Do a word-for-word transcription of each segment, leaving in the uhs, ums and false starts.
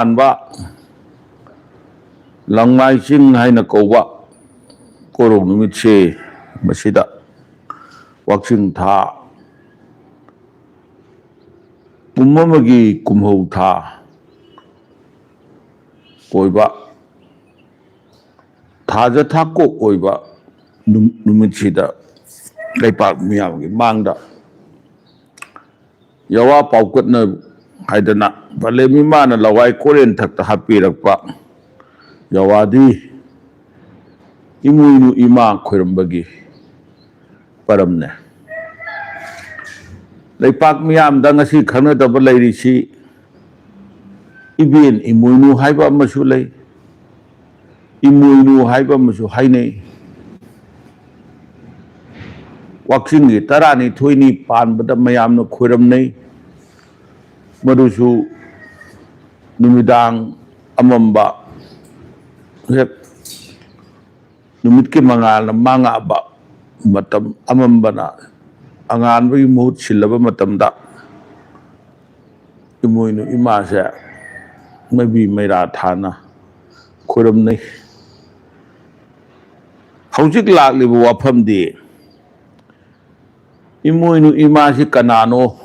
ꯄꯥꯟꯕ ꯂꯪꯃꯥꯏ ꯆꯤꯡ ꯍꯥꯏꯅ ꯀꯧꯕ ꯀꯣꯔꯧ ꯅꯨꯃꯤꯠꯁꯦ, ꯃꯁꯤꯗ ꯋꯥꯛꯆꯤꯡ ꯊꯥ ꯄꯨꯝ ꯑꯃꯒꯤ ꯀꯨꯝꯍꯧ ꯊꯥ ꯑꯣꯏꯕ, ꯊꯥꯖ ꯊꯥꯀꯣꯛ ꯑꯣꯏꯕ ꯅꯨ-, ꯅꯨꯃꯤꯠꯁꯤꯗ ꯂꯩꯄꯥꯛ ꯃꯤꯌꯥꯝꯒꯤ ꯃꯥꯡꯗ ꯌꯥꯋꯥ ꯄꯥꯎꯀꯠꯅ ꯍꯥꯏꯗꯅ ꯄꯂꯦꯝ ꯏꯃꯥꯅ ꯂꯋꯥꯏ ꯀꯣꯔꯦꯟ ꯊꯛꯇ ꯍꯥꯞꯄꯤꯔꯛꯄ ꯌꯥꯋꯥꯗꯤ ꯏꯃꯣꯏꯅꯨ ꯏꯃꯥ ꯈꯣꯏꯔꯝꯕꯒꯤ ꯃꯔꯝꯅꯦ꯫ ꯂꯩꯄꯥꯛ ꯃꯤꯌꯥꯝꯗ ꯉꯁꯤ ꯈꯪꯅꯗꯕ ꯂꯩꯔꯤꯁꯤ, ꯏꯕꯦꯟ ꯏꯃꯣꯏꯅꯨ ꯍꯥꯏꯕ ꯑꯃꯁꯨ ꯂꯩ, ꯏꯃꯣꯏꯅꯨ ꯍꯥꯏꯕ ꯑꯃꯁꯨ ꯍꯥꯏꯅꯩ꯫ ꯋꯥꯛꯆꯤꯡꯒꯤ ꯇꯔꯥꯅꯤꯊꯣꯏꯅꯤ ꯄꯥꯟꯕꯗ ꯃꯌꯥꯝꯅ ꯈꯣꯏꯔꯝꯅꯩ꯫ ꯃꯗꯨꯁꯨ ꯅꯨꯃꯤꯗꯥꯡ ꯑꯃꯝꯕ, ꯍꯦꯛ ꯅꯨꯃꯤꯠꯀꯤ ꯃꯉꯥꯜꯅ ꯃꯥꯡꯉꯛꯑꯕ ꯃꯇꯝ, ꯑꯃꯝꯕꯅ ꯑꯉꯥꯟꯕꯒꯤ ꯃꯍꯨꯠ ꯁꯤꯜꯂꯕ ꯃꯇꯝꯗ, ꯏꯃꯣꯏꯅꯨ ꯏꯃꯥꯁꯦ ꯃꯩꯕꯤ ꯃꯩꯔꯥ ꯊꯥꯅ ꯈꯨꯔꯨꯝꯅꯩ꯫ ꯍꯧꯖꯤꯛ ꯂꯥꯛꯂꯤꯕ ꯋꯥꯐꯝꯗꯤ, ꯏꯃꯣꯏꯅꯨ ꯏꯃꯥꯁꯤ ꯀꯅꯥꯅꯣ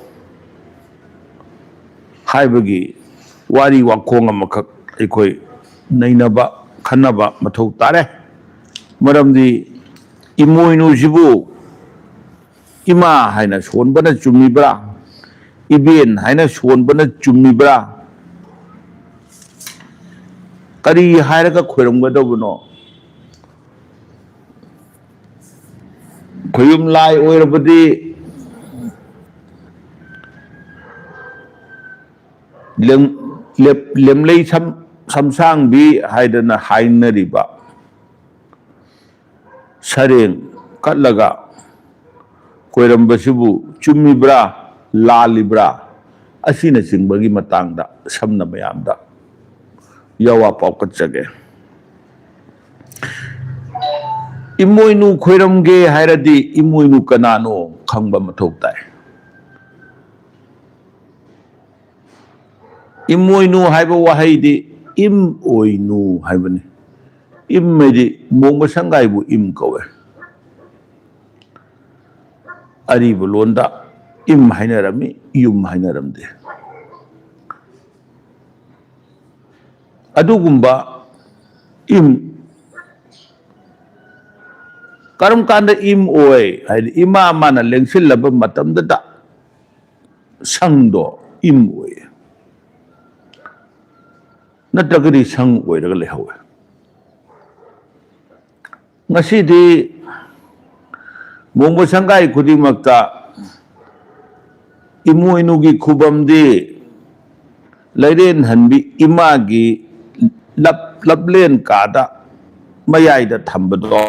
ꯍꯥꯏꯕꯒꯤ ꯋꯥꯔꯤ ꯋꯥꯈꯣꯡ ꯑꯃꯈꯛ ꯑꯩꯈꯣꯏ ꯅꯩꯅꯕ, ꯈꯟꯅꯕ ꯃꯊꯧ ꯇꯥꯔꯦ꯫ ꯃꯔꯝꯗꯤ ꯏꯃꯣꯏꯅꯨꯁꯤꯕꯨ ꯏꯃꯥ ꯍꯥꯏꯅ ꯁꯣꯟꯕꯅ ꯆꯨꯝꯃꯤꯕ꯭ꯔꯥ, ꯏꯕꯦꯟ ꯍꯥꯏꯅ ꯁꯣꯟꯕꯅ ꯆꯨꯝꯃꯤꯕ꯭ꯔꯥ, ꯀꯔꯤ ꯍꯥꯏꯔꯒ ꯈꯣꯏꯔꯝꯒꯗꯧꯕꯅꯣ? ꯈꯣꯌꯨꯝ ꯂꯥꯏ ꯑꯣꯏꯔꯕꯗꯤ ꯂꯦꯝ-, ꯂꯦꯞ-, ꯂꯦꯝꯂꯩ ꯁꯝ-, ꯁꯝꯁꯥꯡꯕꯤ ꯍꯥꯏꯗꯅ ꯍꯥꯏꯅꯔꯤꯕ ꯁꯔꯦꯡ ꯀꯠꯂꯒ ꯈꯣꯏꯔꯝꯕꯁꯤꯕꯨ ꯆꯨꯝꯃꯤꯕ꯭ꯔꯥ, ꯂꯥꯜꯂꯤꯕ꯭ꯔꯥ, ꯑꯁꯤꯅꯆꯤꯡꯕꯒꯤ ꯃꯇꯥꯡꯗ ꯁꯝꯅ ꯃꯌꯥꯝꯗ ꯌꯥꯋꯥ ꯄꯥꯎꯀꯠꯆꯒꯦ꯫ ꯏꯃꯣꯏꯅꯨ ꯈꯣꯏꯔꯝꯒꯦ ꯍꯥꯏꯔꯗꯤ ꯏꯃꯣꯏꯅꯨ ꯀꯅꯥꯅꯣ ꯈꯪꯕ ꯃꯊꯧ ꯇꯥꯏ꯫ ꯏꯃꯣꯏꯅꯨ ꯍꯥꯏꯕ ꯋꯥꯍꯩꯗꯤ ꯏꯝ ꯑꯣꯏꯅꯨ ꯍꯥꯏꯕꯅꯤ꯫ ꯏꯝ ꯍꯥꯏꯗꯤ ꯃꯣꯡꯕ ꯁꯪꯒꯥꯏꯕꯨ ꯏꯝ ꯀꯧꯋꯦ꯫ ꯑꯔꯤꯕ ꯂꯣꯟꯗ ꯏꯝ ꯍꯥꯏꯅꯔꯝꯃꯤ, ꯌꯨꯝ ꯍꯥꯏꯅꯔꯝꯗꯦ꯫ ꯑꯗꯨꯒꯨꯝꯕ ꯏꯝ ꯀꯔꯝ ꯀꯥꯟꯗ ꯏꯝ ꯑꯣꯏ ꯍꯥꯏꯗꯤ, ꯏꯃꯥ ꯃꯥꯅ ꯂꯦꯡꯁꯤꯜꯂꯕ ꯃꯇꯝꯗꯇ ꯁꯪꯗꯣ ꯏꯝ ꯑꯣꯏ, ꯅꯠꯇ꯭ꯔꯒꯗꯤ ꯁꯪ ꯑꯣꯏꯔꯒ ꯂꯩꯍꯧꯋꯦ꯫ ꯉꯁꯤꯗꯤ ꯃꯣꯡꯕ ꯁꯪꯒꯥꯏ ꯈꯨꯗꯤꯡꯃꯛꯇ ꯏꯃꯣꯏꯅꯨꯒꯤ ꯈꯨꯕꯝꯗꯤ ꯂꯩꯔꯦꯟꯍꯟꯕꯤ ꯏꯃꯥꯒꯤ ꯂꯞ-, ꯂꯞꯂꯦꯟ ꯀꯥꯗ ꯃꯌꯥꯏꯗ ꯊꯝꯕꯗꯣ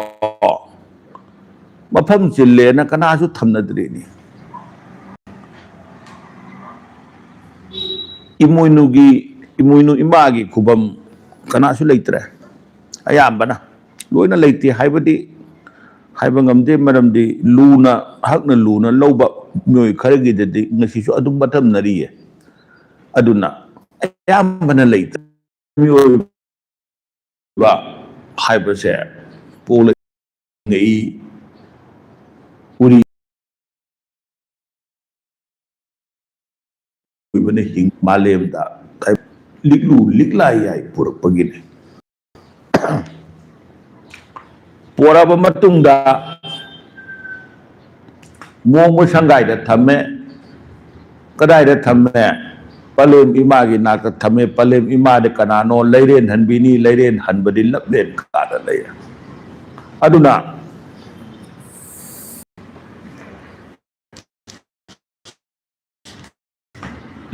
ꯃꯐꯝ ꯆꯤꯜꯂꯦꯅ ꯀꯅꯥꯁꯨ ꯊꯝꯅꯗ꯭ꯔꯤꯅꯤ꯫ ꯏꯃꯣꯏꯅꯨꯒꯤ, ꯏꯃꯣꯏꯅꯨ ꯏꯃꯥꯒꯤ ꯈꯨꯕꯝ ꯀꯅꯥꯁꯨ ꯂꯩꯇ꯭ꯔꯦ꯫ ꯑꯌꯥꯝꯕꯅ ꯂꯣꯏꯅ ꯂꯩꯇꯦ ꯍꯥꯏꯕꯗꯤ ꯍꯥꯏꯕ ꯉꯝꯗꯦ, ꯃꯔꯝꯗꯤ ꯂꯨꯅ, ꯍꯛꯅ ꯂꯨꯅ ꯂꯧꯕ ꯃꯤꯑꯣꯏ ꯈꯔꯒꯤꯗꯗꯤ ꯉꯁꯤꯁꯨ ꯑꯗꯨꯝ ꯃꯇꯝꯅꯔꯤꯌꯦ꯫ ꯑꯗꯨꯅ ꯑꯌꯥꯝꯕꯅ ꯂꯩꯇ꯭ꯔꯦ꯫ ꯃꯤꯑꯣꯏꯕ ꯍꯥꯏꯕꯁꯦ ꯄꯣꯛꯂꯛꯏ, ꯎꯔꯤ ꯑꯣꯏꯕꯅ ꯍꯤꯡ-, ꯃꯥꯂꯦꯝꯗ ꯂꯤꯛꯂꯨ ꯂꯤꯛꯂꯥ ꯌꯥꯏ ꯄꯨꯔꯛꯄꯒꯤꯅꯤ꯫ ꯄꯣꯔꯛꯑꯕ ꯃꯇꯨꯡꯗ ꯃꯣꯡꯕ ꯁꯪꯒꯥꯏꯗ ꯊꯝꯃꯦ꯫ ꯀꯗꯥꯏꯗ ꯊꯝꯃꯦ? ꯄꯂꯦꯝ ꯏꯃꯥꯒꯤ ꯅꯥꯛꯇ ꯊꯝꯃꯦ꯫ ꯄꯂꯦꯝ ꯏꯃꯥꯗꯤ ꯀꯅꯥꯅꯣ? ꯂꯩꯔꯦꯟ ꯍꯟꯕꯤꯅꯤ꯫ ꯂꯩꯔꯦꯟ ꯍꯟꯕꯗꯤ ꯂꯞꯂꯦꯟ ꯀꯥꯗ ꯂꯩꯔꯦ꯫ ꯑꯗꯨꯅ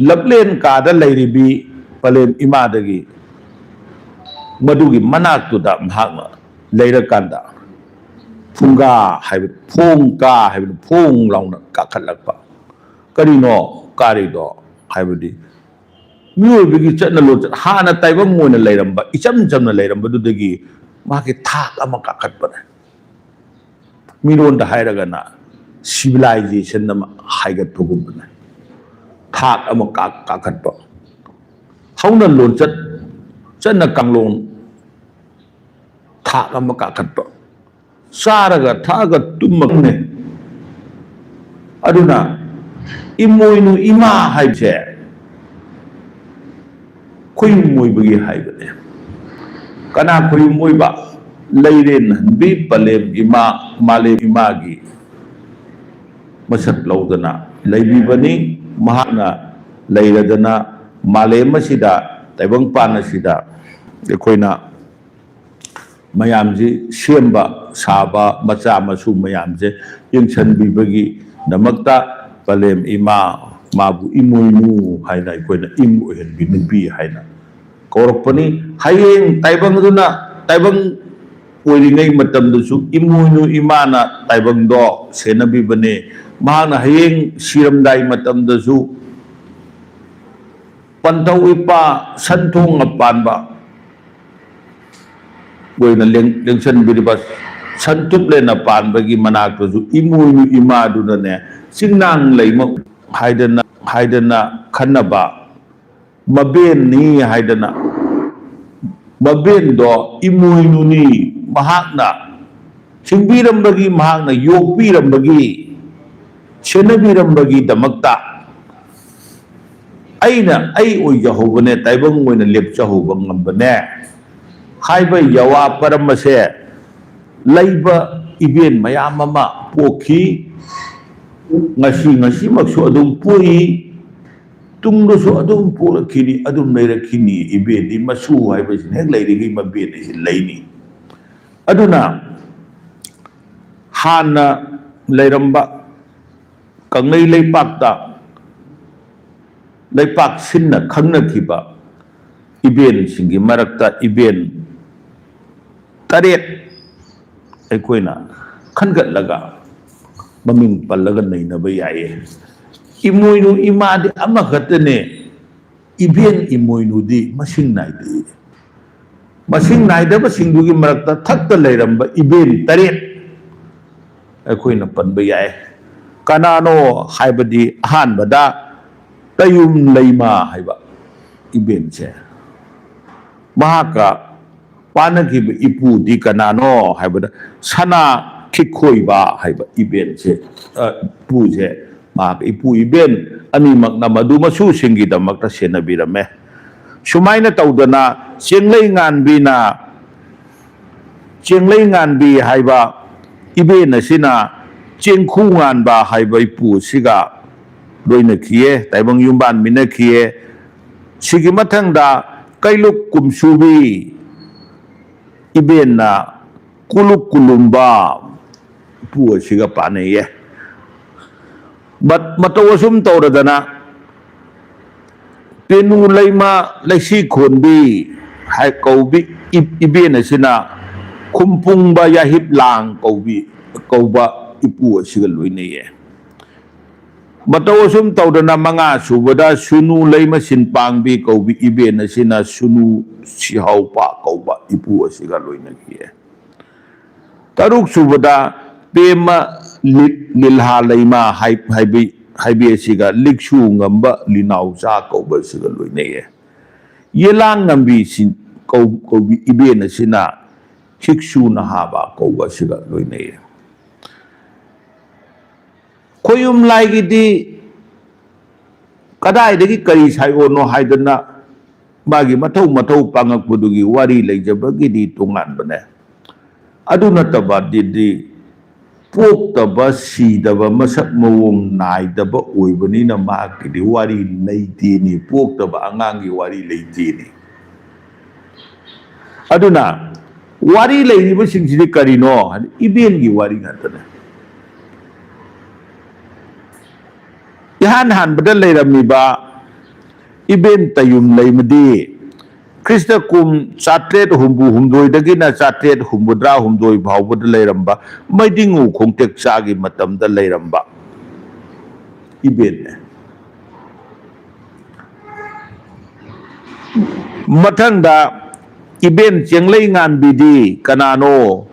ꯂꯞꯂꯦꯟ ꯀꯥꯗ ꯂꯩꯔꯤꯕꯤ ꯄꯂꯦꯝ ꯏꯃꯥꯗꯒꯤ ꯃꯗꯨꯒꯤ ꯃꯅꯥꯛꯇꯨꯗ ꯃꯍꯥꯛꯅ ꯂꯩꯔꯀꯥꯟꯗ ꯐꯨꯡꯒꯥ ꯍꯥꯏꯕ, ꯐꯣꯡ ꯀꯥ ꯍꯥꯏꯕꯗꯨ ꯐꯣꯡ ꯂꯥꯎꯅ ꯀꯥꯈꯠꯂꯛꯄ꯫ ꯀꯔꯤꯅꯣ ꯀꯥꯔꯤꯗꯣ ꯍꯥꯏꯕꯗꯤ ꯃꯤꯑꯣꯏꯕꯒꯤ ꯆꯠꯅ ꯂꯣꯟꯆꯠ, ꯍꯥꯟꯅ ꯇꯥꯏꯕꯪ ꯑꯣꯏꯅ ꯂꯩꯔꯝꯕ, ꯏꯆꯝ ꯆꯝꯅ ꯂꯩꯔꯝꯕꯗꯨꯗꯒꯤ ꯃꯥꯒꯤ ꯊꯥꯛ ꯑꯃ ꯀꯥꯈꯠꯄꯅꯦ꯫ ꯃꯤꯔꯣꯟꯗ ꯍꯥꯏꯔꯒꯅ civilization ꯑꯃ ꯍꯥꯏꯒꯠꯄꯒꯨꯝꯕꯅꯦ꯫ ꯊꯥꯛ ꯑꯃ ꯀꯥ-, ꯀꯥꯈꯠꯄ꯫ ꯍꯧꯅ ꯂꯣꯟꯆꯠ, ꯆꯠꯅ ꯀꯥꯡꯂꯣꯟ ꯊꯥꯛ ꯑꯃ ꯀꯥꯈꯠꯄ, ꯆꯥꯔꯒ ꯊꯛꯑꯒ ꯇꯨꯝꯃꯒꯅꯦ꯫ ꯑꯗꯨꯅ ꯏꯃꯣꯏꯅꯨ ꯏꯃꯥ ꯍꯥꯏꯕꯁꯦ ꯈꯣꯏꯃꯣꯏꯕꯒꯤ ꯍꯥꯏꯕꯅꯦ꯫ ꯀꯅꯥ ꯈꯣꯏꯃꯣꯏꯕ? ꯂꯩꯔꯦꯟ ꯍꯟꯕꯤ ꯄꯂꯦꯝ ꯏꯃꯥ, ꯃꯥꯂꯦꯝ ꯏꯃꯥꯒꯤ ꯃꯁꯛ ꯂꯧꯗꯅ ꯂꯩꯕꯤꯕꯅꯤ꯫ ꯃꯍꯥꯛꯅ ꯂꯩꯔꯗꯅ ꯃꯥꯂꯦꯝ ꯑꯁꯤꯗ, ꯇꯥꯏꯕꯪꯄꯥꯟ ꯑꯁꯤꯗ ꯑꯩꯈꯣꯏꯅ ꯃꯌꯥꯝꯁꯤ ꯁꯦꯝꯕ ꯁꯥꯕ, ꯃꯆꯥ ꯃꯁꯨ ꯃꯌꯥꯝꯁꯦ ꯌꯦꯡꯁꯤꯟꯕꯤꯕꯒꯤꯗꯃꯛꯇ ꯄꯂꯦꯝ ꯏꯃꯥ, ꯃꯥꯕꯨ ꯏꯃꯣꯏꯅꯨ ꯍꯥꯏꯅ ꯑꯩꯈꯣꯏꯅ ꯏꯃꯨ ꯑꯣꯏꯍꯟꯕꯤ, ꯅꯨꯄꯤ ꯍꯥꯏꯅ ꯀꯧꯔꯛꯄꯅꯤ꯫ ꯍꯌꯦꯡ ꯇꯥꯏꯕꯪꯗꯨꯅ, ꯇꯥꯏꯕꯪ ꯑꯣꯏꯔꯤꯉꯩ ꯃꯇꯝꯗꯁꯨ ꯏꯃꯣꯏꯅꯨ ꯏꯃꯥꯅ ꯇꯥꯏꯕꯪꯗꯣ ꯁꯦꯟꯅꯕꯤꯕꯅꯦ꯫ ꯃꯍꯥꯛꯅ ꯍꯌꯦꯡ ꯁꯤꯔꯝꯗꯥꯏ ꯃꯇꯝꯗꯁꯨ ꯄꯟꯊꯧ ꯏꯄꯥ ꯁꯟ ꯊꯣꯡꯅ ꯄꯥꯟꯕ ꯑꯣꯏꯅ ꯂꯦꯡ-, ꯂꯦꯡꯁꯟꯕꯤꯔꯤꯕ ꯁꯟ ꯇꯨꯞꯂꯦꯟꯅ ꯄꯥꯟꯕꯒꯤ ꯃꯅꯥꯛꯇꯁꯨ ꯏꯃꯣꯏꯅꯨ ꯏꯃꯥꯗꯨꯅꯅꯦ, ꯆꯤꯡꯅꯥꯡ ꯂꯩꯃ ꯍꯥꯏꯗꯅ, ꯍꯥꯏꯗꯅ ꯈꯟꯅꯕ ꯃꯕꯦꯟꯅꯤ ꯍꯥꯏꯗꯅ, ꯃꯕꯦꯟꯗꯣ ꯏꯃꯣꯏꯅꯨꯅꯤ, ꯃꯍꯥꯛꯅ ꯁꯤꯡꯕꯤꯔꯝꯕꯒꯤ, ꯃꯍꯥꯛꯅ ꯌꯣꯛꯄꯤꯔꯝꯕꯒꯤ, ꯁꯦꯟꯅꯕꯤꯔꯝꯕꯒꯤꯗꯃꯛꯇ ꯑꯩꯅ ꯑꯩ ꯑꯣꯏꯖꯍꯧꯕꯅꯦ, ꯇꯥꯏꯕꯪ ꯑꯣꯏꯅ ꯂꯦꯞꯆꯍꯧꯕ ꯉꯝꯕꯅꯦ ꯍꯥꯏꯕ ꯌꯥꯋꯥ ꯄꯔꯝ ꯑꯁꯦ ꯂꯩꯕ ꯏꯕꯦꯟ ꯃꯌꯥꯝ ꯑꯃ ꯄꯣꯛꯈꯤ꯫ ꯉꯁꯤ, ꯉꯁꯤꯃꯛꯁꯨ ꯑꯗꯨꯝ ꯄꯣꯛꯏ꯫ ꯇꯨꯡꯗꯁꯨ ꯑꯗꯨꯝ ꯄꯣꯛꯂꯛꯈꯤꯅꯤ, ꯑꯗꯨꯝ ꯂꯩꯔꯛꯈꯤꯅꯤ꯫ ꯏꯕꯦꯟꯗꯤ ꯃꯁꯨ ꯍꯥꯏꯕꯁꯤꯅ ꯍꯦꯛ ꯂꯩꯔꯤꯉꯩ ꯃꯕꯦꯟ ꯑꯁꯤ ꯂꯩꯅꯤ꯫ ꯑꯗꯨꯅ ꯍꯥꯟꯅ ꯂꯩꯔꯝꯕ ꯀꯪꯂꯩ ꯂꯩꯄꯥꯛꯇ ꯂꯩꯄꯥꯛ ꯁꯤꯟꯅ ꯈꯪꯅꯈꯤꯕ ꯏꯕꯦꯟꯁꯤꯡꯒꯤ ꯃꯔꯛꯇ ꯏꯕꯦꯟ ꯇꯔꯦꯠ ꯑꯩꯈꯣꯏꯅ ꯈꯟꯒꯠꯂꯒ ꯃꯃꯤꯡ ꯄꯜꯂꯒ ꯅꯩꯅꯕ ꯌꯥꯏꯌꯦ꯫ ꯏꯃꯣꯏꯅꯨ ꯏꯃꯥꯗꯤ ꯑꯃꯈꯛꯇꯅꯦ, ꯏꯕꯦꯟ ꯏꯃꯣꯏꯅꯨꯗꯤ ꯃꯁꯤꯡ ꯅꯥꯏꯗꯦ꯫ ꯃꯁꯤꯡ ꯅꯥꯏꯗꯕꯁꯤꯡꯗꯨꯒꯤ ꯃꯔꯛꯇ ꯊꯛꯇ ꯂꯩꯔꯝꯕ ꯏꯕꯦꯟ ꯇꯔꯦꯠ ꯑꯩꯈꯣꯏꯅ ꯄꯟꯕ ꯌꯥꯏ꯫ ꯀꯅꯥꯅꯣ ꯍꯥꯏꯕꯗꯤ ꯑꯍꯥꯟꯕꯗ ꯇꯌꯨꯝ ꯂꯩꯃ ꯍꯥꯏꯕ, ꯏꯕꯦꯟꯁꯦ꯫ ꯃꯍꯥꯛꯀ ꯄꯥꯟꯅꯈꯤꯕ ꯏꯄꯨꯗꯤ ꯀꯅꯥꯅꯣ ꯍꯥꯏꯕꯗ, ꯁꯅꯥ ꯈꯤꯛꯈꯣꯏꯕ ꯍꯥꯏꯕ ꯏꯕꯦꯟꯁꯦ, ꯑ, ꯏꯄꯨꯁꯦ, ꯃꯍꯥꯛ ꯏꯄꯨ ꯏꯕꯦꯟ ꯑꯅꯤꯃꯛꯅ ꯃꯗꯨ ꯃꯁꯨꯁꯤꯡꯒꯤꯗꯃꯛꯇ ꯁꯦꯟꯅꯕꯤꯔꯝꯃꯦ꯫ ꯁꯨꯃꯥꯏꯅ ꯇꯧꯗꯅ ꯆꯦꯡꯂꯩ ꯉꯥꯟꯕꯤꯅ, ꯆꯦꯡꯂꯩ ꯉꯥꯟꯕꯤ ꯍꯥꯏꯕ ꯏꯕꯦꯟ ꯑꯁꯤꯅ ꯆꯦꯡꯈꯨ ꯉꯥꯟꯕ ꯍꯥꯏꯕ ꯏꯄꯨ ꯑꯁꯤꯒ ꯂꯣꯏꯅꯈꯤꯌꯦ, ꯇꯥꯏꯕꯪ ꯌꯨꯝꯕꯥꯟꯃꯤꯟꯅꯈꯤꯌꯦ꯫ ꯁꯤꯒꯤ ꯃꯊꯪꯗ ꯀꯩꯂꯨꯛ ꯀꯨꯝꯁꯨꯕꯤ ꯏꯕꯦꯟꯅ ꯀꯨꯂꯨꯛ ꯀꯨꯂꯨꯝꯕ ꯏꯄꯨ ꯑꯁꯤꯒ ꯄꯥꯟꯅꯩꯌꯦ꯫ ꯃꯠ-, ꯃꯇꯧ ꯑꯁꯨꯝ ꯇꯧꯔꯗꯅ ꯄꯦꯅꯨ ꯂꯩꯃ ꯂꯩꯁꯤ ꯈꯣꯟꯕꯤ ꯍꯥꯏ ꯀꯧꯕꯤ ꯏ-, ꯏꯕꯦꯟ ꯑꯁꯤꯅ ꯈꯨꯝꯄꯨꯡꯕ ꯌꯥꯍꯤꯞ ꯂꯥꯡ ꯀꯧꯕꯤ, ꯀꯧꯕ ꯏꯄꯨ ꯑꯁꯤꯒ ꯂꯣꯏꯅꯩꯌꯦ꯫ ꯃꯇꯧ ꯑꯁꯨꯝ ꯇꯧꯗꯅ ꯃꯉꯥ ꯁꯨꯕꯗ ꯁꯨꯅꯨ ꯂꯩꯃ ꯁꯤꯟꯄꯥꯡꯕꯤ ꯀꯧꯕꯤ ꯏꯕꯦꯟ ꯑꯁꯤꯅ ꯁꯨꯅꯨ ꯁꯤꯍꯥꯎꯄꯥ ꯀꯧꯕ ꯏꯄꯨ ꯑꯁꯤꯒ ꯂꯣꯏꯅꯈꯤꯌꯦ꯫ ꯇꯔꯨꯛ ꯁꯨꯕꯗ ꯄꯦꯝꯃ ꯂꯤ-, ꯂꯤꯜꯍꯥ ꯂꯩꯃ ꯍꯥꯏ-, ꯍꯥꯏꯕꯤ, ꯍꯥꯏꯕꯤ ꯑꯁꯤꯒ ꯂꯤꯛꯁꯨ ꯉꯝꯕ ꯂꯤꯅꯥꯎꯆꯥ ꯀꯧꯕ ꯑꯁꯤꯒ ꯂꯣꯏꯅꯩꯌꯦ꯫ ꯌꯦꯂꯥꯡ ꯉꯝꯕꯤ ꯁꯤ-, ꯀꯧ-, ꯀꯧꯕꯤ ꯏꯕꯦꯟ ꯑꯁꯤꯅ ꯍꯤꯛꯁꯨ ꯅꯍꯥꯕ ꯀꯧꯕ ꯑꯁꯤꯒ ꯂꯣꯏꯅꯩꯌꯦ꯫ ꯈꯣꯌꯨꯝ ꯂꯥꯏꯒꯤꯗꯤ ꯀꯗꯥꯏꯗꯒꯤ ꯀꯔꯤ ꯁꯥꯏꯑꯣꯅꯣ ꯍꯥꯏꯗꯅ ꯃꯥꯒꯤ ꯃꯊꯧ ꯃꯊꯧ ꯄꯥꯡꯉꯛꯄꯗꯨꯒꯤ ꯋꯥꯔꯤ ꯂꯩꯖꯕꯒꯤꯗꯤ ꯇꯣꯉꯥꯟꯕꯅꯦ꯫ ꯑꯗꯨ ꯅꯠꯇꯕ ꯗꯤꯗꯤ ꯄꯣꯛꯇꯕ, ꯁꯤꯗꯕ, ꯃꯁꯛ ꯃꯑꯣꯡ ꯅꯥꯏꯗꯕ ꯑꯣꯏꯕꯅꯤꯅ ꯃꯍꯥꯛꯀꯤꯗꯤ ꯋꯥꯔꯤ ꯂꯩꯇꯦꯅꯤ, ꯄꯣꯛꯇꯕ ꯑꯉꯥꯡꯒꯤ ꯋꯥꯔꯤ ꯂꯩꯇꯦꯅꯤ꯫ ꯑꯗꯨꯅ ꯋꯥꯔꯤ ꯂꯩꯔꯤꯕꯁꯤꯡꯁꯤꯗꯤ ꯀꯔꯤꯅꯣ ꯍꯥꯏꯗꯤ ꯏꯕꯦꯟꯒꯤ ꯋꯥꯔꯤ ꯉꯥꯛꯇꯅꯦ꯫ ꯏꯍꯥꯟ ꯍꯥꯟꯕꯗ ꯂꯩꯔꯝꯃꯤꯕ ꯏꯕꯦꯟ ꯇꯌꯨꯝ ꯂꯩꯃꯗꯤ ꯈ꯭ꯔꯤꯁꯇ ꯀꯨꯝ ꯆꯥꯇ꯭ꯔꯦꯠ ꯍꯨꯝꯐꯨ ꯍꯨꯝꯗꯣꯏꯗꯒꯤꯅ ꯆꯥꯇ꯭ꯔꯦꯠ ꯍꯨꯝꯐꯨꯇꯔꯥ ꯍꯨꯝꯗꯣꯏ ꯐꯥꯎꯕꯗ ꯂꯩꯔꯝꯕ ꯃꯩꯗꯤꯡꯉꯨ ꯈꯣꯡꯇꯦꯛꯆꯥꯒꯤ ꯃꯇꯝꯗ ꯂꯩꯔꯝꯕ ꯏꯕꯦꯟꯅꯦ꯫ ꯃꯊꯪꯗ ꯏꯕꯦꯟ ꯆꯦꯡꯂꯩ ꯉꯥꯟꯕꯤꯗꯤ ꯀꯅꯥꯅꯣ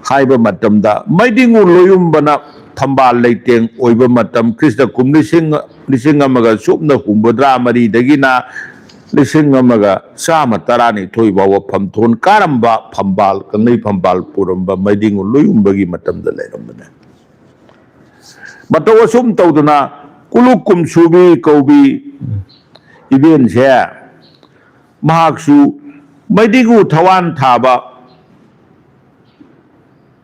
ꯍꯥꯏꯕ ꯃꯇꯝꯗ, ꯃꯩꯗꯤꯡꯉꯨ ꯂꯣꯌꯨꯝꯕꯅ ꯊꯝꯕꯥꯜ ꯂꯩꯇꯦꯡ ꯑꯣꯏꯕ ꯃꯇꯝ, ꯈ꯭ꯔꯤꯁꯇ ꯀꯨꯝ ꯂꯤꯁꯤꯡ, ꯂꯤꯁꯤꯡ ꯑꯃꯒ ꯁꯨꯞꯅ ꯍꯨꯝꯐꯨꯇꯔꯥ ꯃꯔꯤꯗꯒꯤꯅ ꯂꯤꯁꯤꯡ ꯑꯃꯒ ꯆꯥꯝꯃ ꯇꯔꯥꯅꯤꯊꯣꯏ ꯐꯥꯎꯕ ꯐꯝꯊꯣꯟ ꯀꯥꯔꯝꯕ ꯐꯝꯕꯥꯜ, ꯀꯪꯂꯩ ꯐꯝꯕꯥꯜ ꯄꯨꯔꯝꯕ ꯃꯩꯗꯤꯡꯉꯨ ꯂꯣꯏꯌꯨꯝꯕꯒꯤ ꯃꯇꯝꯗ ꯂꯩꯔꯝꯕꯅꯦ꯫ ꯃꯇꯧ ꯑꯁꯨꯝ ꯇꯧꯗꯅ ꯀꯨꯂꯨ ꯀꯨꯝꯁꯨꯕꯤ ꯀꯧꯕꯤ ꯏꯕꯦꯟꯁꯦ, ꯃꯍꯥꯛꯁꯨ ꯃꯩꯗꯤꯡꯉꯨ ꯊꯋꯥꯟ ꯊꯥꯕ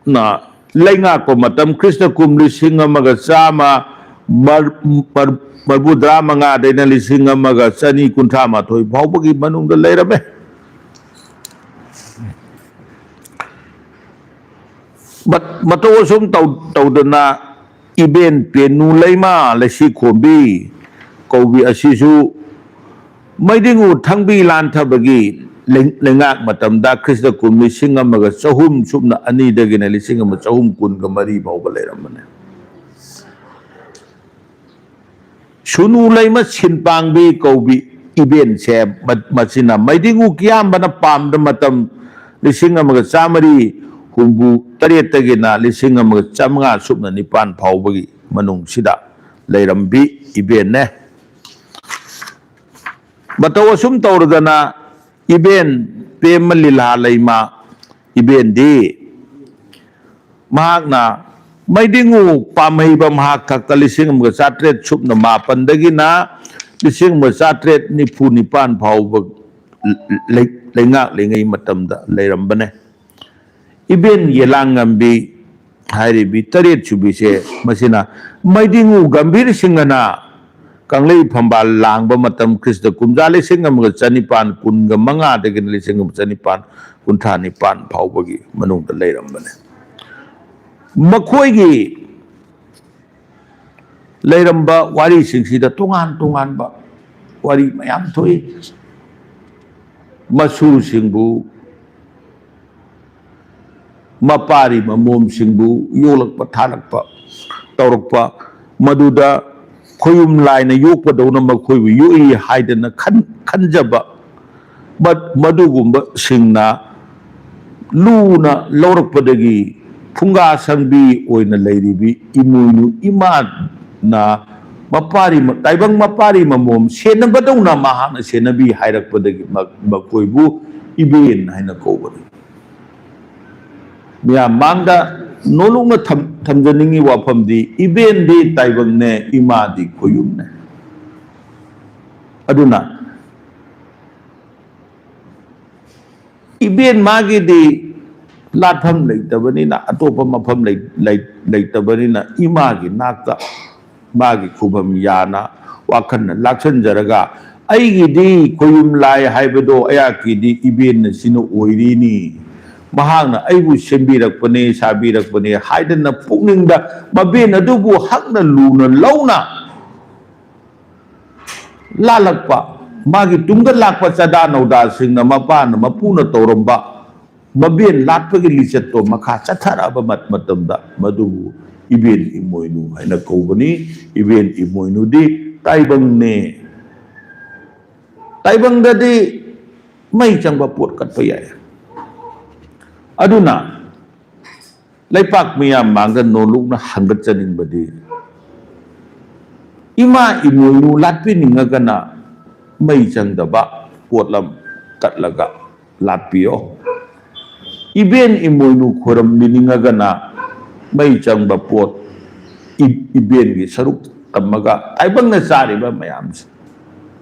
ꯅ ꯂꯩꯉꯥꯛꯄ ꯃꯇꯝ, ꯈ꯭ꯔꯤꯁꯇ ꯀꯨꯝ ꯂꯤꯁꯤꯡ ꯑꯃꯒ ꯆꯥꯝꯃ ꯃꯔ-, ꯃꯔ-, ꯃꯔꯤꯐꯨꯇꯔꯥ ꯃꯉꯥꯗꯩꯅ ꯂꯤꯁꯤꯡ ꯑꯃꯒ ꯆꯅꯤ ꯀꯨꯟꯊ꯭ꯔꯥ ꯃꯥꯊꯣꯏ ꯐꯥꯎꯕꯒꯤ ꯃꯅꯨꯡꯗ ꯂꯩꯔꯝꯃꯦ꯫ ꯃꯠ-, ꯃꯇꯧ ꯑꯁꯨꯝ ꯇꯧ-, ꯇꯧꯗꯅ ꯏꯕꯦꯟ ꯄꯦꯅꯨ ꯂꯩꯃ ꯂꯩꯁꯤꯈꯣꯝꯕꯤ ꯀꯧꯕꯤ ꯑꯁꯤꯁꯨ ꯃꯩꯗꯤꯡꯉꯨ ꯊꯪꯕꯤ ꯂꯥꯟꯊꯕꯒꯤ ꯂꯩ-, ꯂꯩꯉꯥꯛ ꯃꯇꯝꯗ, ꯈ꯭ꯔꯤꯁꯇ ꯀꯨꯝ ꯂꯤꯁꯤꯡ ꯑꯃꯒ ꯆꯍꯨꯝ ꯁꯨꯞꯅ ꯑꯅꯤꯗꯒꯤꯅ ꯂꯤꯁꯤꯡ ꯑꯃ ꯆꯍꯨꯝ ꯀꯨꯟꯒ ꯃꯔꯤ ꯐꯥꯎꯕ ꯂꯩꯔꯝꯕꯅꯦ꯫ ꯁꯨꯅꯨ ꯂꯩꯃ ꯁꯤꯟꯄꯥꯡꯕꯤ ꯀꯧꯕꯤ ꯏꯕꯦꯟꯁꯦ, ꯃ-, ꯃꯁꯤꯅ ꯃꯩꯗꯤꯡꯉꯨ ꯀꯤꯌꯥꯝꯕꯅ ꯄꯥꯝꯕ ꯃꯇꯝ, ꯂꯤꯁꯤꯡ ꯑꯃꯒ ꯆꯥꯃꯔꯤ ꯍꯨꯝꯐꯨ ꯇꯔꯦꯠꯇꯒꯤꯅ ꯂꯤꯁꯤꯡ ꯑꯃꯒ ꯆꯥꯃꯉꯥ ꯁꯨꯞꯅ ꯅꯤꯄꯥꯟ ꯐꯥꯎꯕꯒꯤ ꯃꯅꯨꯡꯁꯤꯗ ꯂꯩꯔꯝꯕꯤ ꯏꯕꯦꯟꯅꯦ꯫ ꯃꯇꯧ ꯑꯁꯨꯝ ꯇꯧꯔꯗꯅ ꯏꯕꯦꯟ ꯄꯦꯝꯃ ꯂꯤꯂꯥ ꯂꯩꯃ ꯏꯕꯦꯟꯗꯤ ꯃꯍꯥꯛꯅ ꯃꯩꯗꯤꯡꯉꯨ ꯄꯥꯝꯍꯩꯕ ꯃꯍꯥꯛ ꯈꯛꯇ ꯂꯤꯁꯤꯡ ꯑꯃꯒ ꯆꯥꯇ꯭ꯔꯦꯠ ꯁꯨꯞꯅ ꯃꯥꯄꯟꯗꯒꯤꯅ ꯂꯤꯁꯤꯡ ꯑꯃꯒ ꯆꯥꯇ꯭ꯔꯦꯠ ꯅꯤꯐꯨ ꯅꯤꯄꯥꯟ ꯐꯥꯎꯕ ꯂꯩ-, ꯂꯩꯉꯥꯛꯂꯤꯉꯩ ꯃꯇꯝꯗ ꯂꯩꯔꯝꯕꯅꯦ꯫ ꯏꯕꯦꯟ ꯌꯦꯂꯥꯡꯉꯝꯕꯤ ꯍꯥꯏꯔꯤꯕꯤ ꯇꯔꯦꯠ ꯁꯨꯕꯤꯁꯦ, ꯃꯁꯤꯅ ꯃꯩꯗꯤꯡꯉꯨ ꯒꯝꯚꯤꯔ ꯁꯤꯡꯍꯅ ꯀꯪꯂꯩ ꯐꯝꯕꯥꯜ ꯂꯥꯡꯕ ꯃꯇꯝ, ꯈ꯭ꯔꯤꯁꯇ ꯀꯨꯝꯖꯥ ꯂꯤꯁꯤꯡ ꯑꯃꯒ ꯆꯅꯤꯄꯥꯟ ꯀꯨꯟꯒ ꯃꯉꯥꯗꯒꯤꯅ ꯂꯤꯁꯤꯡ ꯑꯃ ꯆꯅꯤꯄꯥꯟ ꯀꯨꯟꯊ꯭ꯔꯥ ꯅꯤꯄꯥꯟ ꯐꯥꯎꯕꯒꯤ ꯃꯅꯨꯡꯗ ꯂꯩꯔꯝꯕꯅꯦ꯫ ꯃꯈꯣꯏꯒꯤ ꯂꯩꯔꯝꯕ ꯋꯥꯔꯤꯁꯤꯡꯁꯤꯗ ꯇꯣꯉꯥꯟ ꯇꯣꯉꯥꯟꯕ ꯋꯥꯔꯤ ꯃꯌꯥꯝ ꯊꯣꯛꯏ꯫ ꯃꯁꯨꯁꯤꯡꯕꯨ, ꯃꯄꯥꯔꯤ ꯃꯃꯣꯝꯁꯤꯡꯕꯨ ꯌꯣꯛꯂꯛꯄ ꯊꯥꯔꯛꯄ ꯇꯧꯔꯛꯄ, ꯃꯗꯨꯗ ꯈꯣꯌꯨꯝ ꯂꯥꯏꯅ ꯌꯣꯛꯄꯗꯧꯅ ꯃꯈꯣꯏꯕꯨ ꯌꯣꯛꯏ ꯍꯥꯏꯗꯅ ꯈꯟ-, ꯈꯟꯖꯕ, ꯃ-, ꯃꯗꯨꯒꯨꯝꯕꯁꯤꯡꯅ ꯂꯨꯅ ꯂꯧꯔꯛꯄꯗꯒꯤ ꯐꯨꯡꯒꯥ ꯁꯪꯕꯤ ꯑꯣꯏꯅ ꯂꯩꯔꯤꯕꯤ ꯏꯃꯣꯏꯅꯨ ꯏꯃꯥꯅ ꯃꯄꯥꯔꯤ ꯃ-, ꯇꯥꯏꯕꯪ ꯃꯄꯥꯔꯤ ꯃꯃꯣꯝ ꯁꯦꯟꯅꯕꯗꯧꯅ ꯃꯍꯥꯛꯅ ꯁꯦꯟꯅꯕꯤ ꯍꯥꯏꯔꯛꯄꯗꯒꯤ ꯃ-, ꯃꯈꯣꯏꯕꯨ ꯏꯕꯦꯟ ꯍꯥꯏꯅ ꯀꯧꯕꯅꯤ꯫ ꯃꯤꯌꯥꯝ ꯃꯥꯡꯗ ꯅꯣꯂꯨꯛꯅ ꯊꯝ-, ꯊꯝꯖꯅꯤꯡꯉꯤ ꯋꯥꯐꯝꯗꯤ, ꯏꯕꯦꯟꯗꯤ ꯇꯥꯏꯕꯪꯅꯦ, ꯏꯃꯥꯗꯤ ꯈꯣꯌꯨꯝꯅꯦ꯫ ꯑꯗꯨꯅ ꯏꯕꯦꯟ ꯃꯥꯒꯤꯗꯤ ꯂꯥꯠꯐꯝ ꯂꯩꯇꯕꯅꯤꯅ, ꯑꯇꯣꯞꯄ ꯃꯐꯝ ꯂꯩ-, ꯂꯩ-, ꯂꯩꯇꯕꯅꯤꯅ, ꯏꯃꯥꯒꯤ ꯅꯥꯛꯇ ꯃꯥꯒꯤ ꯈꯨꯕꯝ ꯌꯥꯅ ꯋꯥꯈꯜꯅ ꯂꯥꯛꯁꯟꯖꯔꯒ, "ꯑꯩꯒꯤꯗꯤ ꯈꯣꯌꯨꯝ ꯂꯥꯏ ꯍꯥꯏꯕꯗꯣ ꯑꯩꯍꯥꯛꯀꯤꯗꯤ ꯏꯕꯦꯟ ꯑꯁꯤꯅ ꯑꯣꯏꯔꯤꯅꯤ꯫ ꯃꯍꯥꯛꯅ ꯑꯩꯕꯨ ꯁꯦꯝꯕꯤꯔꯛꯄꯅꯦ, ꯁꯥꯕꯤꯔꯛꯄꯅꯦ" ꯍꯥꯏꯗꯅ ꯄꯨꯛꯅꯤꯡꯗ ꯃꯕꯦꯟ ꯑꯗꯨꯕꯨ ꯍꯛꯅ ꯂꯨꯅ ꯂꯧꯅ ꯂꯥꯜꯂꯛꯄ, ꯃꯥꯒꯤ ꯇꯨꯡꯗ ꯂꯥꯛꯄ ꯆꯥꯗꯥ ꯅꯧꯗꯥꯁꯤꯡꯅ ꯃꯄꯥꯅ ꯃꯄꯨꯅ ꯇꯧꯔꯝꯕ ꯃꯕꯦꯟ ꯂꯥꯠꯄꯒꯤ ꯂꯤꯆꯠꯇꯣ ꯃꯈꯥ ꯆꯠꯊꯔꯛꯑꯕ ꯃꯠ-, ꯃꯇꯝꯗ ꯃꯗꯨꯕꯨ ꯏꯕꯦꯟ ꯏꯃꯣꯏꯅꯨ ꯍꯥꯏꯅ ꯀꯧꯕꯅꯤ꯫ ꯏꯕꯦꯟ ꯏꯃꯣꯏꯅꯨꯗꯤ ꯇꯥꯏꯕꯪꯅꯦ꯫ ꯇꯥꯏꯕꯪꯗꯗꯤ ꯃꯩ ꯆꯪꯕ ꯄꯣꯠ ꯀꯠꯄ ꯌꯥꯏ꯫ ꯑꯗꯨꯅ ꯂꯩꯄꯥꯛ ꯃꯤꯌꯥꯝ ꯃꯥꯡꯗ ꯅꯣꯂꯨꯛꯅ ꯍꯪꯒꯠꯆꯅꯤꯡꯕꯗꯤ, ꯏꯃꯥ ꯏꯃꯣꯏꯅꯨ ꯂꯥꯠꯄꯤꯅꯤꯡꯉꯒꯅ ꯃꯩ ꯆꯪꯗꯕ ꯄꯣꯠꯂꯝ ꯀꯠꯂꯒ ꯂꯥꯠꯄꯤꯌꯣ꯫ ꯏꯕꯦꯟ ꯏꯃꯣꯏꯅꯨ ꯈꯣꯏꯔꯝꯕꯤꯅꯤꯡꯉꯒꯅ ꯃꯩ ꯆꯪꯕ ꯄꯣꯠ ꯏ-, ꯏꯕꯦꯟꯒꯤ ꯁꯔꯨꯛ ꯇꯝꯃꯒ ꯇꯥꯏꯕꯪꯅ ꯆꯥꯔꯤꯕ ꯃꯌꯥꯝꯁꯦ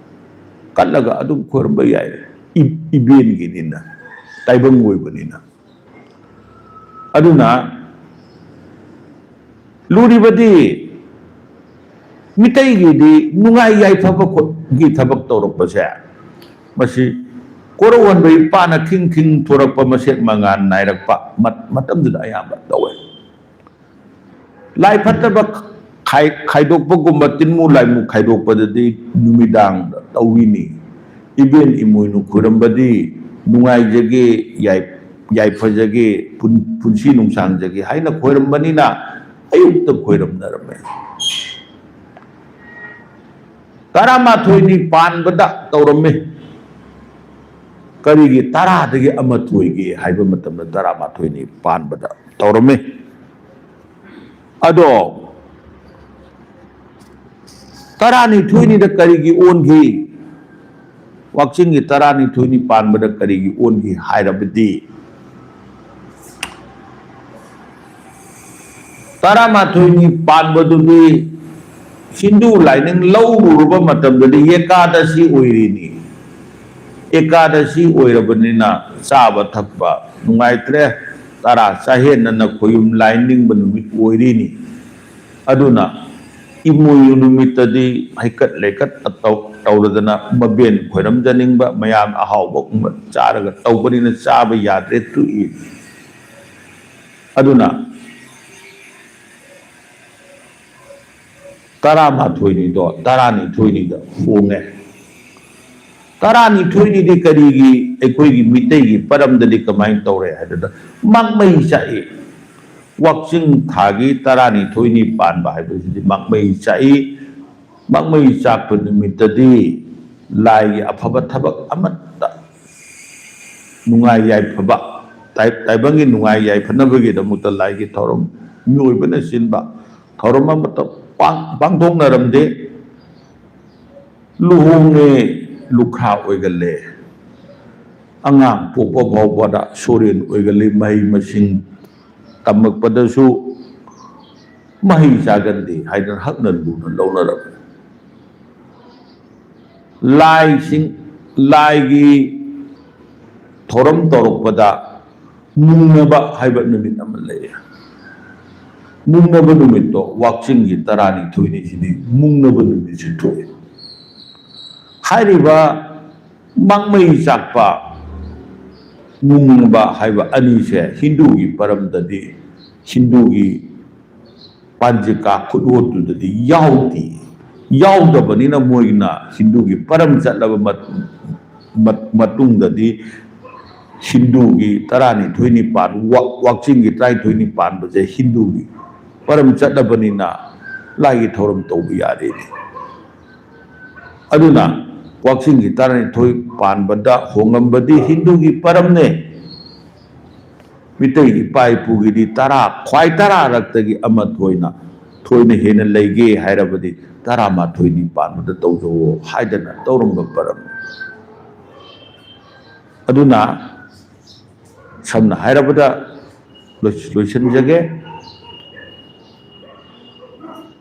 ꯀꯠꯂꯒ ꯑꯗꯨꯝ ꯈꯣꯏꯔꯝꯕ ꯌꯥꯏ꯫ ꯏ-, ꯏꯕꯦꯟꯒꯤꯅꯤꯅ, ꯇꯥꯏꯕꯪ ꯑꯣꯏꯕꯅꯤꯅ꯫ ꯑꯗꯨꯅ ꯂꯨꯔꯤꯕꯗꯤ ꯃꯤꯇꯩꯒꯤꯗꯤ ꯅꯨꯡꯉꯥꯏ ꯌꯥꯏꯐꯕ ꯈꯣꯠꯀꯤ ꯊꯕꯛ ꯇꯧꯔꯛꯄꯁꯦ, ꯃꯁꯤ ꯀꯣꯔꯧꯍꯟꯕ ꯏꯄꯥꯅ ꯈꯤꯡ ꯈꯤꯡ ꯊꯣꯔꯛꯄ ꯃꯁꯦꯛ ꯃꯉꯥꯜ ꯅꯥꯏꯔꯛꯄ ꯃꯠ-, ꯃꯇꯝꯗꯨꯗ ꯑꯌꯥꯝꯕ ꯇꯧꯋꯦ꯫ ꯂꯥꯏ ꯐꯠꯇꯕ ꯈꯥꯏ-, ꯈꯥꯏꯗꯣꯛꯄꯒꯨꯝꯕ, ꯇꯤꯟꯃꯨ ꯂꯥꯏꯃꯨ ꯈꯥꯏꯗꯣꯛꯄꯗꯗꯤ ꯅꯨꯃꯤꯗꯥꯡꯗ ꯇꯧꯏꯅꯤ꯫ ꯏꯕꯦꯟ ꯏꯃꯣꯏꯅꯨ ꯈꯨꯔꯝꯕꯗꯤ ꯅꯨꯡꯉꯥꯏꯖꯒꯦ, ꯌꯥꯏ-, ꯌꯥꯏꯐꯖꯒꯦ, ꯄꯨꯟ-, ꯄꯨꯟꯁꯤ ꯅꯨꯡꯁꯥꯡꯖꯒꯦ ꯍꯥꯏꯅ ꯈꯣꯏꯔꯝꯕꯅꯤꯅ ꯑꯌꯨꯛꯇ ꯈꯣꯏꯔꯝꯅꯔꯝꯃꯦ꯫ ꯇꯔꯥꯃꯥꯊꯣꯏꯅꯤ ꯄꯥꯟꯕꯗ ꯇꯧꯔꯝꯃꯤ꯫ ꯀꯔꯤꯒꯤ ꯇꯔꯥꯗꯒꯤ ꯑꯃ ꯊꯣꯏꯒꯦ ꯍꯥꯏꯕ ꯃꯇꯝꯗ ꯇꯔꯥꯃꯥꯊꯣꯏꯅꯤ ꯄꯥꯟꯕꯗ ꯇꯧꯔꯝꯃꯤ꯫ ꯑꯗꯣ ꯇꯔꯥꯅꯤꯊꯣꯏꯅꯤꯗ ꯀꯔꯤꯒꯤ ꯑꯣꯟꯈꯤ? ꯋꯥꯛꯆꯤꯡꯒꯤ ꯇꯔꯥꯅꯤꯊꯣꯏꯅꯤ ꯄꯥꯟꯕꯗ ꯀꯔꯤꯒꯤ ꯑꯣꯟꯈꯤ ꯍꯥꯏꯔꯕꯗꯤ, ꯇꯔꯥꯃꯥꯊꯣꯏꯅꯤ ꯄꯥꯟꯕꯗꯨꯗꯤ ꯍꯤꯟꯗꯨ ꯂꯥꯏꯅꯤꯡ ꯂꯧꯔꯨꯔꯕ ꯃꯇꯝꯗꯗꯤ ꯑꯦꯀꯥꯗꯁꯤ ꯑꯣꯏꯔꯤꯅꯤ꯫ ꯑꯦꯀꯥꯗꯁꯤ ꯑꯣꯏꯔꯕꯅꯤꯅ ꯆꯥꯕ ꯊꯛꯄ ꯅꯨꯡꯉꯥꯏꯇ꯭ꯔꯦ, ꯇꯔꯥ ꯆꯥꯍꯦꯟꯅꯅ ꯈꯣꯌꯨꯝ ꯂꯥꯏ ꯅꯤꯡꯕ ꯅꯨꯃꯤꯠ ꯑꯣꯏꯔꯤꯅꯤ꯫ ꯑꯗꯨꯅ ꯏꯃꯣꯏꯅꯨ ꯅꯨꯃꯤꯠꯇꯗꯤ ꯍꯩꯀꯠ ꯂꯩꯀꯠ ꯇꯧ-, ꯇꯧꯔꯗꯅ ꯃꯕꯦꯟ ꯈꯣꯏꯔꯝꯖꯅꯤꯡꯕ, ꯃꯌꯥꯝ ꯑꯍꯥꯎꯕꯒꯨꯝꯕ ꯆꯥꯔꯒ ꯇꯧꯕꯅꯤꯅ ꯆꯥꯕ ꯌꯥꯗ꯭ꯔꯦ, ꯇꯣꯛꯏ꯫ ꯑꯗꯨꯅ ꯇꯔꯥꯃꯥꯊꯣꯏꯅꯤꯗꯣ ꯇꯔꯥꯅꯤꯊꯣꯏꯅꯤꯗ ꯍꯣꯡꯉꯦ꯫ ꯇꯔꯥꯅꯤꯊꯣꯏꯅꯤꯗꯤ ꯀꯔꯤꯒꯤ ꯑꯩꯈꯣꯏꯒꯤ ꯃꯤꯇꯩꯒꯤ ꯄꯔꯝꯗꯗꯤ ꯀꯃꯥꯏꯅ ꯇꯧꯔꯦ ꯍꯥꯏꯕꯗ, ꯃꯥꯛꯃꯩ ꯆꯥꯛꯏ꯫ ꯋꯥꯛꯆꯤꯡ ꯊꯥꯒꯤ ꯇꯔꯥꯅꯤꯊꯣꯏꯅꯤ ꯄꯥꯟꯕ ꯍꯥꯏꯕꯁꯤꯗꯤ ꯃꯥꯛꯃꯩ ꯆꯥꯛꯏ꯫ ꯃꯥꯛꯃꯩ ꯆꯥꯛꯄ ꯅꯨꯃꯤꯠꯇꯗꯤ ꯂꯥꯏꯒꯤ ꯑꯐꯕ ꯊꯕꯛ ꯑꯃꯠꯇ, ꯅꯨꯡꯉꯥꯏ ꯌꯥꯏꯐꯕ, ꯇꯥꯏ-, ꯇꯥꯏꯕꯪꯒꯤ ꯅꯨꯡꯉꯥꯏ ꯌꯥꯏꯐꯅꯕꯒꯤꯗꯃꯛꯇ ꯂꯥꯏꯒꯤ ꯊꯧꯔꯝ, ꯃꯤꯑꯣꯏꯕꯅ ꯁꯤꯟꯕ ꯊꯧꯔꯝ ꯑꯃꯠꯇ ꯄꯥꯡ-, ꯄꯥꯡꯊꯣꯛꯅꯔꯝꯗꯦ꯫ ꯂꯨꯍꯣꯡꯉꯦ, ꯂꯨꯈ꯭ꯔꯥ ꯑꯣꯏꯒꯜꯂꯦ, ꯑꯉꯥꯡ ꯄꯣꯛꯄ ꯐꯥꯎꯕꯗ ꯁꯣꯔꯦꯟ ꯑꯣꯏꯒꯜꯂꯤ, ꯃꯍꯩ ꯃꯁꯤꯡ ꯇꯝꯃꯛꯄꯗꯁꯨ ꯃꯍꯩ ꯆꯥꯒꯟꯗꯦ ꯍꯥꯏꯗꯅ ꯍꯛꯅ ꯂꯨꯅ ꯂꯧꯅꯔꯝꯃꯤ꯫ ꯂꯥꯏꯁꯤꯡ, ꯂꯥꯏꯒꯤ ꯊꯧꯔꯝ ꯇꯧꯔꯛꯄꯗ ꯃꯨꯡꯅꯕ ꯍꯥꯏꯕ ꯅꯨꯃꯤꯠ ꯑꯃ ꯂꯩꯌꯦ꯫ ꯃꯨꯡꯅꯕ ꯅꯨꯃꯤꯠꯇꯣ ꯋꯥꯛꯆꯤꯡꯒꯤ ꯇꯔꯥꯅꯤꯊꯣꯏꯅꯤꯁꯤꯗꯤ ꯃꯨꯡꯅꯕ ꯅꯨꯃꯤꯠꯁꯨ ꯊꯣꯛꯑꯦ꯫ ꯍꯥꯏꯔꯤꯕ ꯃꯥꯛꯃꯩ ꯆꯥꯛꯄ, ꯃꯨꯡꯅꯕ ꯍꯥꯏꯕ ꯑꯅꯤꯁꯦ ꯍꯤꯟꯗꯨꯒꯤ ꯄꯔꯝꯗꯗꯤ, ꯍꯤꯟꯗꯨꯒꯤ ꯄꯥꯟꯖꯤꯀꯥ ꯈꯨꯠꯑꯣꯠꯇꯨꯗꯗꯤ ꯌꯥꯎꯗꯦ꯫ ꯌꯥꯎꯗꯕꯅꯤꯅ ꯃꯣꯏꯅ ꯍꯤꯟꯗꯨꯒꯤ ꯄꯔꯝ ꯆꯠꯂꯕ ꯃꯠ-, ꯃꯠ-, ꯃꯇꯨꯡꯗꯗꯤ ꯍꯤꯟꯗꯨꯒꯤ ꯇꯔꯥꯅꯤꯊꯣꯏꯅꯤ ꯄꯥꯟ-, ꯋꯥ-, ꯋꯥꯛꯆꯤꯡꯒꯤ ꯇꯔꯥꯅꯤꯊꯣꯏꯅꯤ ꯄꯥꯟꯕꯁꯦ ꯍꯤꯟꯗꯨꯒꯤ ꯄꯔꯝ ꯆꯠꯂꯕꯅꯤꯅ ꯂꯥꯏꯒꯤ ꯊꯧꯔꯝ ꯇꯧꯕ ꯌꯥꯔꯦꯅꯦ꯫ ꯑꯗꯨꯅ ꯋꯥꯛꯆꯤꯡꯒꯤ ꯇꯔꯥꯅꯤꯊꯣꯏ ꯄꯥꯟꯕꯗ ꯍꯣꯡꯉꯝꯕꯗꯤ ꯍꯤꯟꯗꯨꯒꯤ ꯄꯔꯝꯅꯦ꯫ ꯃꯤꯇꯩ ꯏꯄꯥ ꯏꯄꯨꯒꯤꯗꯤ ꯇꯔꯥ, ꯈ꯭ꯋꯥꯏ ꯇꯔꯥꯔꯛꯇꯒꯤ ꯑꯃ ꯊꯣꯏꯅ, ꯊꯣꯏꯅ ꯍꯦꯟꯅ ꯂꯩꯒꯦ ꯍꯥꯏꯔꯕꯗꯤ ꯇꯔꯥꯃꯥꯊꯣꯏꯅꯤ ꯄꯥꯟꯕꯗ ꯇꯧꯖꯧꯑꯣ ꯍꯥꯏꯗꯅ ꯇꯧꯔꯝꯕ ꯄꯔꯝ꯫ ꯑꯗꯨꯅ ꯁꯝꯅ ꯍꯥꯏꯔꯕꯗ ꯂꯣꯏ-, ꯂꯣꯏꯁꯤꯟꯖꯒꯦ꯫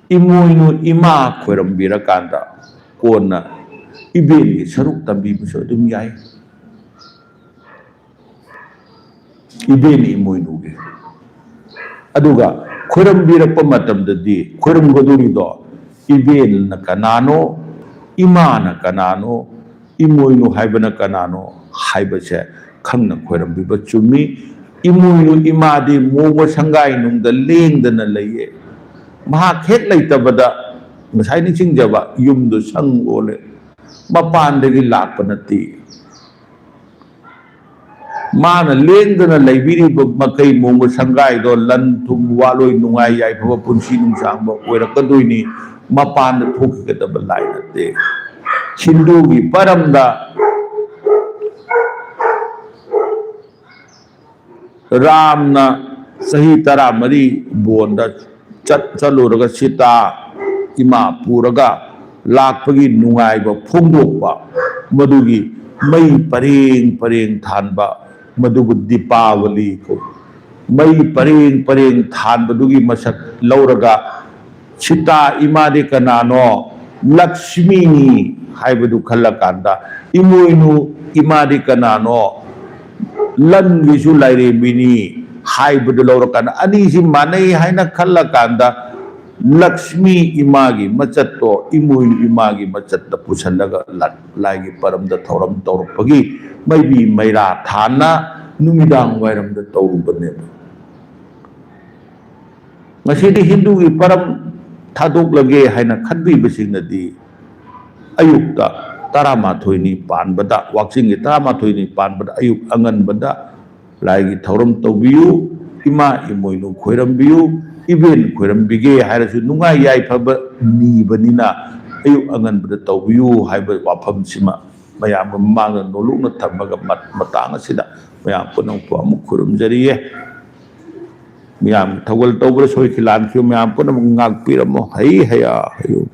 ꯏꯃꯣꯏꯅꯨ ꯏꯃꯥ ꯈꯣꯏꯔꯝꯕꯤꯔꯀꯥꯟꯗ ꯀꯣꯟꯅ ꯏꯕꯦꯟꯒꯤ ꯁꯔꯨꯛ ꯇꯝꯕꯤꯕꯁꯨ ꯑꯗꯨꯝ ꯌꯥꯏ꯫ ꯏꯕꯦꯟ ꯏꯃꯣꯏꯅꯨꯒꯤ꯫ ꯑꯗꯨꯒ ꯈꯣꯏꯔꯝꯕꯤꯔꯛꯄ ꯃꯇꯝꯗꯗꯤ ꯈꯣꯏꯔꯝꯒꯗꯧꯔꯤꯗꯣ ꯏꯕꯦꯟꯅ ꯀꯅꯥꯅꯣ, ꯏꯃꯥꯅ ꯀꯅꯥꯅꯣ, ꯏꯃꯣꯏꯅꯨ ꯍꯥꯏꯕꯅ ꯀꯅꯥꯅꯣ ꯍꯥꯏꯕꯁꯦ ꯈꯪꯅ ꯈꯣꯏꯔꯝꯕꯤꯕ ꯆꯨꯝꯃꯤ꯫ ꯏꯃꯣꯏꯅꯨ ꯏꯃꯥꯗꯤ ꯃꯣꯡꯕ ꯁꯪꯒꯥꯏ ꯅꯨꯡꯗ ꯂꯦꯡꯗꯅ ꯂꯩꯌꯦ꯫ ꯃꯍꯥꯛ ꯍꯦꯛ ꯂꯩꯇꯕꯗ ꯉꯁꯥꯏ ꯅꯤꯡꯁꯤꯡꯖꯕ ꯌꯨꯝꯗꯨ ꯁꯪ ꯑꯣꯜꯂꯦ꯫ ꯃꯄꯥꯟꯗꯒꯤ ꯂꯥꯛꯄ ꯅꯠꯇꯦ꯫ ꯃꯥꯅ ꯂꯦꯡꯗꯅ ꯂꯩꯕꯤꯔꯤꯕ ꯃꯈꯩ ꯃꯣꯡꯕ ꯁꯪꯒꯥꯏꯗꯣ ꯂꯟ ꯊꯨꯝ ꯋꯥꯠꯂꯣꯏ, ꯅꯨꯡꯉꯥꯏ ꯌꯥꯏꯐꯕ ꯄꯨꯟꯁꯤ ꯅꯨꯡꯁꯥꯡꯕ ꯑꯣꯏꯔꯛꯀꯗꯣꯏꯅꯤ꯫ ꯃꯄꯥꯟꯗ ꯊꯣꯛꯈꯤꯒꯗꯕ ꯂꯥꯏ ꯅꯠꯇꯦ꯫ ꯍꯤꯟꯗꯨꯒꯤ ꯄꯔꯝꯗ ꯔꯥꯝꯅ ꯆꯍꯤ ꯇꯔꯥꯃꯔꯤ ꯕꯣꯟꯗ ꯆꯠ-, ꯆꯠꯂꯨꯔꯒ ꯁꯤꯇꯥ ꯏꯃꯥ ꯄꯨꯔꯒ ꯂꯥꯛꯄꯒꯤ ꯅꯨꯡꯉꯥꯏꯕ ꯐꯣꯡꯗꯣꯛꯄ, ꯃꯗꯨꯒꯤ ꯃꯩ ꯄꯔꯦꯡ ꯄꯔꯦꯡ ꯊꯥꯟꯕ, ꯃꯗꯨꯕꯨ ꯗꯤꯄꯥꯋꯂꯤ ꯀꯧꯏ꯫ ꯃꯩ ꯄꯔꯦꯡ ꯄꯔꯦꯡ ꯊꯥꯟꯕꯗꯨꯒꯤ ꯃꯁꯛ ꯂꯧꯔꯒ ꯁꯤꯇꯥ ꯏꯃꯥꯗꯤ ꯀꯅꯥꯅꯣ? ꯂꯛꯁꯃꯤꯅꯤ ꯍꯥꯏꯕꯗꯨ ꯈꯜꯂꯀꯥꯟꯗ, ꯏꯃꯣꯏꯅꯨ ꯏꯃꯥꯗꯤ ꯀꯅꯥꯅꯣ? ꯂꯟꯒꯤꯁꯨ ꯂꯥꯏꯔꯦꯝꯕꯤꯅꯤ ꯍꯥꯏꯕꯗꯨ ꯂꯧꯔꯀꯥꯟꯗ, ꯑꯅꯤꯁꯤ ꯃꯥꯟꯅꯩ ꯍꯥꯏꯅ ꯈꯜꯂꯀꯥꯟꯗ, ꯂꯛꯁꯃꯤ ꯏꯃꯥꯒꯤ ꯃꯆꯠꯇꯣ ꯏꯃꯣꯏꯅꯨ ꯏꯃꯥꯒꯤ ꯃꯆꯠꯇ ꯄꯨꯁꯜꯂꯒ ꯂꯥ-, ꯂꯥꯏꯒꯤ ꯄꯔꯝꯗ ꯊꯧꯔꯝ ꯇꯧꯔꯛꯄꯒꯤ ꯃꯩꯕꯤ ꯃꯩꯔꯥ ꯊꯥꯟꯅ ꯅꯨꯃꯤꯗꯥꯡ ꯋꯥꯏꯔꯝꯗ ꯇꯧꯔꯨꯕꯅꯦꯕ꯫ ꯉꯁꯤꯗꯤ ꯍꯤꯟꯗꯨꯒꯤ ꯄꯔꯝ ꯊꯥꯗꯣꯛꯂꯒꯦ ꯍꯥꯏꯅ ꯈꯟꯕꯤꯕꯁꯤꯡꯅꯗꯤ ꯑꯌꯨꯛꯇ ꯇꯔꯥꯃꯥꯊꯣꯏꯅꯤ ꯄꯥꯟꯕꯗ, ꯋꯥꯛꯆꯤꯡꯒꯤ ꯇꯔꯥꯃꯥꯊꯣꯏꯅꯤ ꯄꯥꯟꯕꯗ ꯑꯌꯨꯛ ꯑꯉꯟꯕꯗ ꯂꯥꯏꯒꯤ ꯊꯧꯔꯝ ꯇꯧꯕꯤꯌꯨ, ꯏꯃꯥ ꯏꯃꯣꯏꯅꯨ ꯈꯣꯏꯔꯝꯕꯤꯌꯨ, ꯏꯕꯦꯟ ꯈꯣꯏꯔꯝꯕꯤꯒꯦ ꯍꯥꯏꯔꯁꯨ ꯅꯨꯡꯉꯥꯏ ꯌꯥꯏꯐꯕ ꯅꯤꯕꯅꯤꯅ ꯑꯌꯨꯛ ꯑꯉꯟꯕꯗ ꯇꯧꯕꯤꯌꯨ ꯍꯥꯏꯕ ꯋꯥꯐꯝꯁꯤꯃ ꯃꯌꯥꯝꯒꯤ ꯃꯃꯥꯡꯗ ꯅꯣꯂꯨꯛꯅ ꯊꯝꯃꯒ ꯃꯠ-, ꯃꯇꯥꯡ ꯑꯁꯤꯗ ꯃꯌꯥꯝ ꯄꯨꯝꯅꯃꯛꯄꯨ ꯑꯃꯨꯛ ꯈꯨꯔꯨꯝꯖꯔꯤꯌꯦ꯫ ꯃꯤꯌꯥꯝ ꯊꯧꯒꯜ ꯇꯧꯕꯗ ꯁꯣꯏꯈꯤ ꯂꯥꯟꯈꯤꯕ ꯃꯌꯥꯝ ꯄꯨꯝꯅꯃꯛ ꯉꯥꯛꯄꯤꯔꯝꯃꯣ꯫ ꯍꯩ ꯍꯌꯥ ꯍꯌꯨꯝ꯫